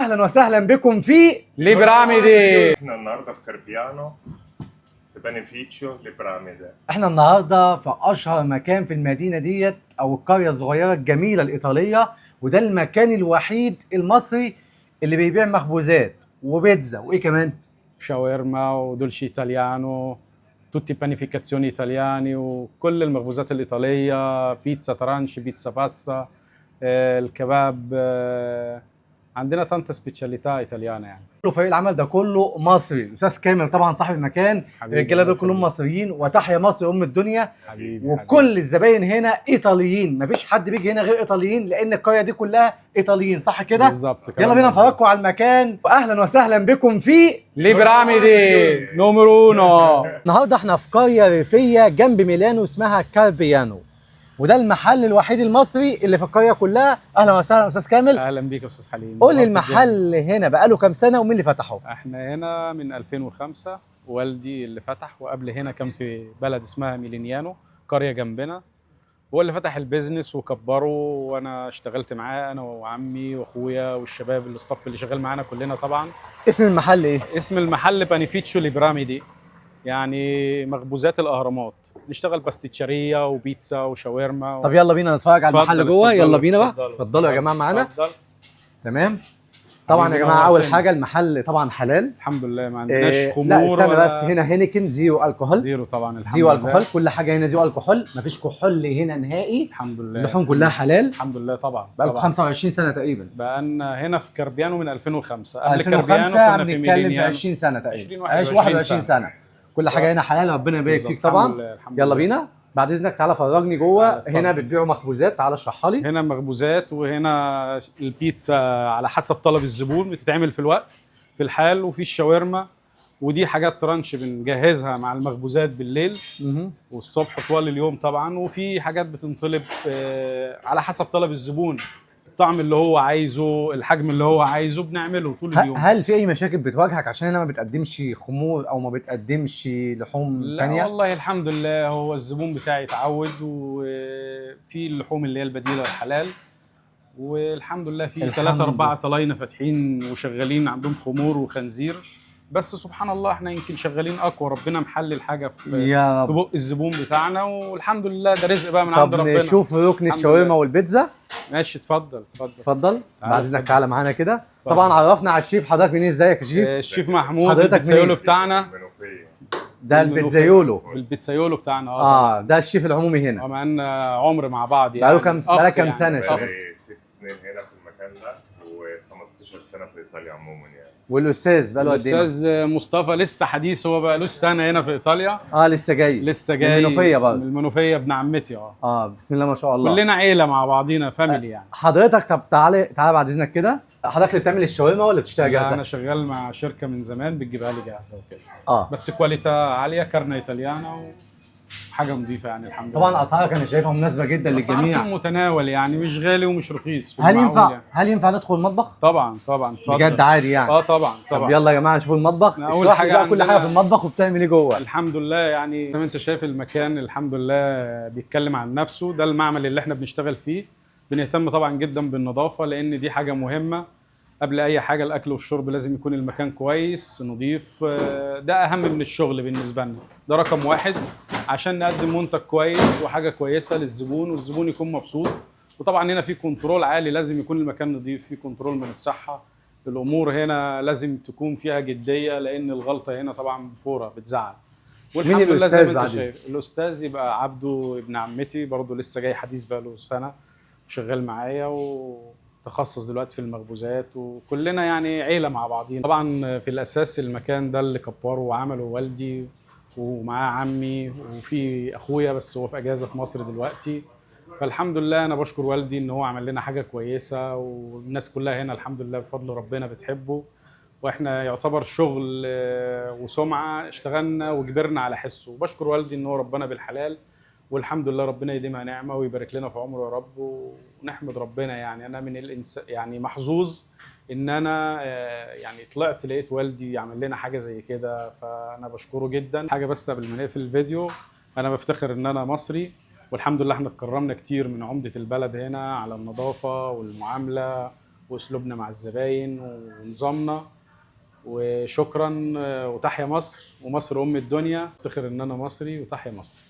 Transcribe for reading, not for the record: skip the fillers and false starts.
اهلا وسهلا بكم في Le Piramidi. احنا النهارده في كاربيانو في panificio Le Piramidi. احنا النهارده في اشهر مكان في المدينة ديت او القرية الصغيرة الجميلة الايطالية، وده المكان الوحيد المصري اللي بيبيع مخبوزات وبيتزا وايه كمان؟ شاورما و dolce italiano، tutti panificazioni italiani، وكل المخبوزات الايطاليه، بيتزا tranche، بيتزا باستا، الكباب، عندنا tanta specialità italiana يعني. كله فريق العمل ده كله مصري، الاستاذ كامل طبعا صاحب المكان، حبيبي، الرجالة دول الله كلهم يخليك. مصريين، وتحيا مصر ام الدنيا. حبيبي. وكل الزباين هنا ايطاليين، مفيش حد بيجي هنا غير ايطاليين لان القرية دي كلها ايطاليين، صح كده؟ بالظبط يلا كلام بينا مظبوط. نفرجكم على المكان، واهلا وسهلا بكم في Le Piramidi numero uno. النهارده احنا في قرية ريفيه جنب ميلانو اسمها كاربيانو، وده المحل الوحيد المصري اللي في القرية كلها. اهلا وسهلا استاذ كامل. اهلا بيك يا استاذ حليم. قول لي نورت الدنيا. المحل هنا بقاله كام سنة ومين اللي فتحه؟ احنا هنا من 2005، والدي اللي فتح، وقبل هنا كان في بلد اسمها ميلينيانو، قرية جنبنا. هو اللي فتح ال business وكبره، وانا اشتغلت معاه انا وعمي واخويا والشباب ال staff اللي شغال معانا كلنا طبعا. اسم المحل ايه؟ اسم المحل panificio Le Piramidi، يعني مخبوزات الاهرامات. نشتغل pasticceria وبيتزا وشاورما. طب يلا بينا نتفرج على المحل اتفضل، جوه. اتفضلوا، يلا بينا بقى. اتفضلوا. اتفضلوا يا جماعة معانا. اتفضل. تمام. طبعا يا حبيبي، جماعة اول نورتنا. حاجة المحل طبعا حلال. الحمد لله ما عندناش خمور. لا استنى ولا بس، هنا Heineken zero alcohol. zero طبعا، الحمد zero لله. الكحول، كل حاجة هنا zero alcohol، مفيش كحول هنا نهائي. الحمد لله. اللحوم كلها حلال. الحمد لله طبعا. بقالكم طبعا. 25 سنة تقريبا. بقالنا هنا في كاربيانو من 2005، قبل كاربيانو 2005 كنا في بنتكلم في ميلينيانو. 20 سنة تقريبا. 20 21 21 سنة. كل حاجة هنا حلال، ربنا يبارك بالظبط. فيك طبعا. الحمد لله، الحمد يلا لله. بينا بعد اذنك، تعالى فرجني جوه. تعالى، اتفضل. هنا بتبيعوا مخبوزات، تعالى اشرحها لي. هنا مخبوزات، وهنا البيتزا على حسب طلب الزبون بتتعمل في الوقت في الحال، وفي الشاورما، ودي حاجات tranche بنجهزها مع المخبوزات بالليل مهم. والصبح طوال اليوم طبعا. وفي حاجات بتنطلب على حسب طلب الزبون، الطعم اللي هو عايزه، الحجم اللي هو عايزه، بنعمله طول اليوم. هل في اي مشاكل بتواجهك عشان هنا ما بتقدمش خمور او ما بتقدمش لحوم لا تانية؟ والله الحمد لله، هو الزبون بتاعي اتعود، وفي اللحوم اللي هي البديلة الحلال، والحمد لله في الحمد ثلاثة لله. أربعة طلاينة فاتحين وشغالين عندهم خمور وخنزير، بس سبحان الله احنا يمكن شغالين أقوى، ربنا محلل حاجة في يا في رب. بق الزبون بتاعنا، والحمد لله ده رزق بقى من عند طب ربنا. نشوف ركن الحمد الشاورما لله. والبيتزا. ماشي، اتفضل اتفضل. اتفضل تعالى، بعد اذنك. اتفضل. تعالى معانا كده. اتفضل. طبعا عرفنا على الشيف حضرتك منين؟ ازيك يا شيف؟ الشيف محمود حضرتك ال pizzaiolo منين؟ بتاعنا. منوفية. ده ال pizzaiolo. ال pizzaiolo بتاعنا، اه. اه ده الشيف العمومي هنا. اه، معانا عمر مع بعض يعني. بقاله أخ بقالك كام يعني. سنة يا شيف؟ بقالي 6 سنين هنا في المكان ده و15 سنة في إيطاليا عموما يعني. والاستاذ بقاله قد ايه؟ الاستاذ مصطفى لسه حديث، هو بقالوش سنة هنا في ايطاليا. اه لسه جاي. لسه من جاي. المنوفية برضه. من المنوفية، ابن عمتي اه. اه بسم الله ما شاء الله. كلنا عيله مع بعضينا، family يعني. حضرتك طب تعالى تعالى بعد اذنك كده، حضرتك اللي بتعمل الشاورما ولا بتشتريها لا، جاهزة؟ انا شغال مع شركة من زمان بتجيبها لي جاهزة وكده. بس qualità عاليه، carne italiana، وحاجه نظيفة يعني الحمد لله. طبعا اسعارك انا شايفها مناسبة جدا أسعار في للجميع. المتناول يعني، مش غالي ومش رخيص، في هل المعقول ينفع يعني. هل ينفع ندخل المطبخ؟ طبعا طبعا، اتفضل. بجد عادي يعني؟ اه طبعا طبعا. طب يلا يا جماعة نشوف المطبخ. أنا أول اشرح لي حاجة بقى كل عندنا- حاجة في المطبخ وبتعمل ايه جوه. الحمد لله يعني زي ما انت شايف المكان الحمد لله بيتكلم عن نفسه. ده المعمل اللي احنا بنشتغل فيه. بنهتم طبعا جدا بالنظافة لان دي حاجة مهمة قبل اي حاجه، الاكل والشرب لازم يكون المكان كويس نظيف، ده اهم من الشغل بالنسبة لنا، ده رقم واحد عشان نقدم منتج كويس وحاجه كويسة للزبون والزبون يكون مبسوط. وطبعا هنا في control عالي، لازم يكون المكان نظيف، في control من الصحة، الامور هنا لازم تكون فيها جدية لان الغلطة هنا طبعا بفوره بتزعل. والحمد مين لله زي الأستاذ ما انت بعد شايف الاستاذ يبقى عبده ابن عمتي برضه، لسه جاي حديث بقاله سنة، شغال معايا وتخصص دلوقتي في المخبوزات، وكلنا يعني عيله مع بعضينا. طبعا في الاساس المكان ده اللي كبره وعمله والدي ومعاه عمي وفي اخويا، بس هو في اجازه في مصر دلوقتي. فالحمد لله انا بشكر والدي ان هو عمل لنا حاجة كويسة، والناس كلها هنا الحمد لله بفضل ربنا بتحبه، واحنا يعتبر شغل وسمعه اشتغلنا وكبرنا على حسه. وبشكر والدي ان هو ربنا بالحلال، والحمد لله ربنا يديمها نعمه ويبارك لنا في عمره يا رب، ونحمد ربنا. يعني انا من الانسان يعني محظوظ ان انا يعني طلعت لقيت والدي عمل لنا حاجة زي كده، فانا بشكره جدا. حاجة بس قبل ما نقفل الفيديو، انا بفتخر ان انا مصري، والحمد لله احنا اتكرمنا كتير من عمده البلد هنا على النظافة والمعاملة واسلوبنا مع الزباين ونظامنا. وشكرا، وتحيا مصر، ومصر ام الدنيا. افتخر ان انا مصري، وتحيا مصر.